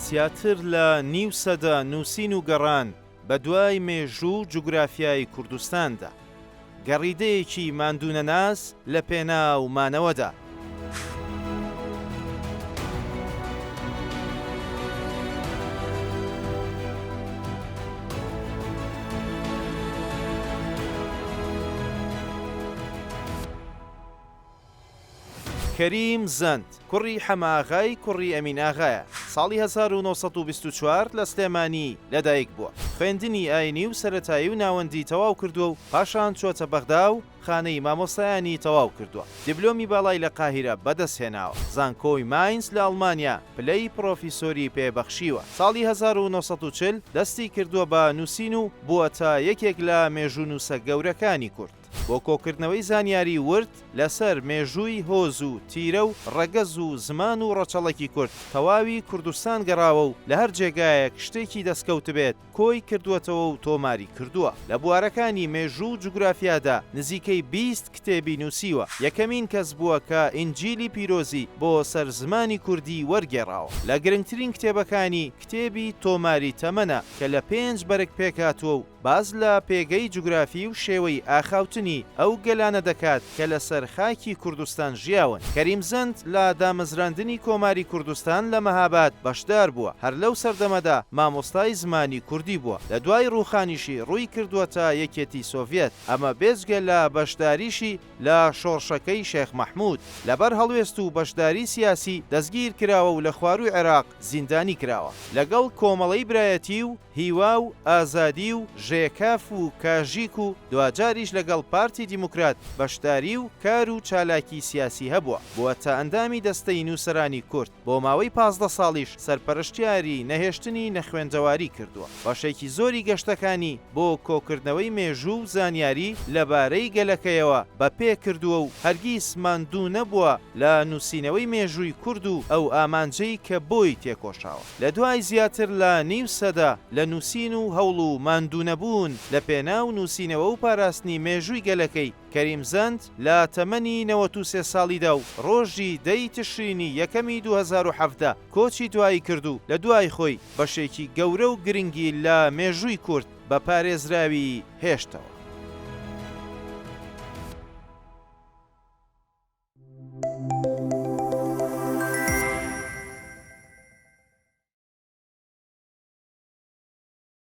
زیاتر لە نیو سەدە نووسین و گەڕان بە دوای مێژوو و جوگرافیای کوردستاندا. گەڕیدەیەکی ماندوونەناس لە پێناو مانەوەدا. کەریم زەند، کوڕی حەمەئاغای کوڕی ئەمین ئاغایە، ساڵی 1924 لە سلێمانی لەدایک بووە. خوێندنی ئاینی و سەرەتایی و ناوەندی تەواو کردووە و پاشان چووەتە بەغدا و خانەی مامۆستایانی تەواو کردووە. دیبلۆمی باڵای لە قاهیرە بەدەست هێناوە. زانکۆی ماینز لە ئەڵمانیا پلەی پڕۆفیسۆری پێ بەخشیوە. ساڵی 1940 دەستی کردووە بە نووسین و بووەتە یەکێک لە مێژوونووسە گەورەکانی کورد. بۆ کۆکردنەوەی زانیاری ورد لەسەر مێژووی هۆز و تیرە و ڕەگەز و زمان و ڕەچەڵەکی کورد، تەواوی کوردستان گەڕاوە و لە هەر جێگایەک شتێکی دەستکەوتبێت کۆی کردووەتەوە و تۆماری کردووە. لە بوارەکانی مێژوو و جوگرافیادا نزیکەی 20 کتێبی نووسیوە. یەکەمین کەس بووە کە ئینجیلی پیرۆزی بۆ سەر زمانی کوردی وەرگێڕاوە. لە گرنگترین کتێبەکانی کتێبی تۆماری تەمەنە کە لە پێنج بەرگ پێکهاتووە و باس لە پێگەی جوگرافی و شێوەی ئاخاوتنی ئەو گەلانە دەکات کە لەسەر خاکی کوردستان ژیاون. کەریم زەند لە دامەزراندنی کۆماری کوردستان لە مەهاباد بەشدار بووە، هەر لەو سەردەمەدا مامۆستای زمانی کوردی بووە. لە دوای ڕووخانیشی ڕووی کردووەتە یەکێتی سۆڤیەت، ئەمە بێجگە لە بەشداریشی لە شۆڕشەکەی شێخ مەحموود. لەبەر هەڵوێست و بەشداری سیاسی دەستگیر کراوە و لە خوارووی عێراق زیندانی کراوە. لەگەڵ کۆمەڵەی برایەتی و هیوا و ئازادی و ژێکاف و کاژیک و دواجاریش لەگەڵ پارتی دیموکرات بەشداری و کار و چالاکی سیاسی هەبووە. بووەتە ئەندامی دەستەی نووسەرانی کورد. بۆ ماوەی 15 ساڵیش سەرپەرشتیاری نەهێشتنی نەخوێندەواری کردووە. بەشێکی زۆری گەشتەکانی بۆ کۆکردنەوەی مێژوو و زانیاری لەبارەی گەلەکەیەوە بە پێ کردووە و هەرگیز ماندوو نەبووە لە نووسینەوەی مێژووی کورد و ئەو ئامانجەی کە بۆی تێکۆشاوە. لە دوای زیاتر لە نیو سەدە لە نووسین و هەوڵ و ماندوونەبوون لە پێناو نووسینەوە و پاراستنی مێژووی گەلەکەی، کەریم زەند لە تەمەنی 93 ساڵیدا و ڕۆژی دە ی تشرینی یەکەمی 2017 کۆچی دوایی کرد و لە دوای خۆی بەشێکی گەورە و گرنگی لە مێژووی کورد بە پارێزراوی هێشتەوە.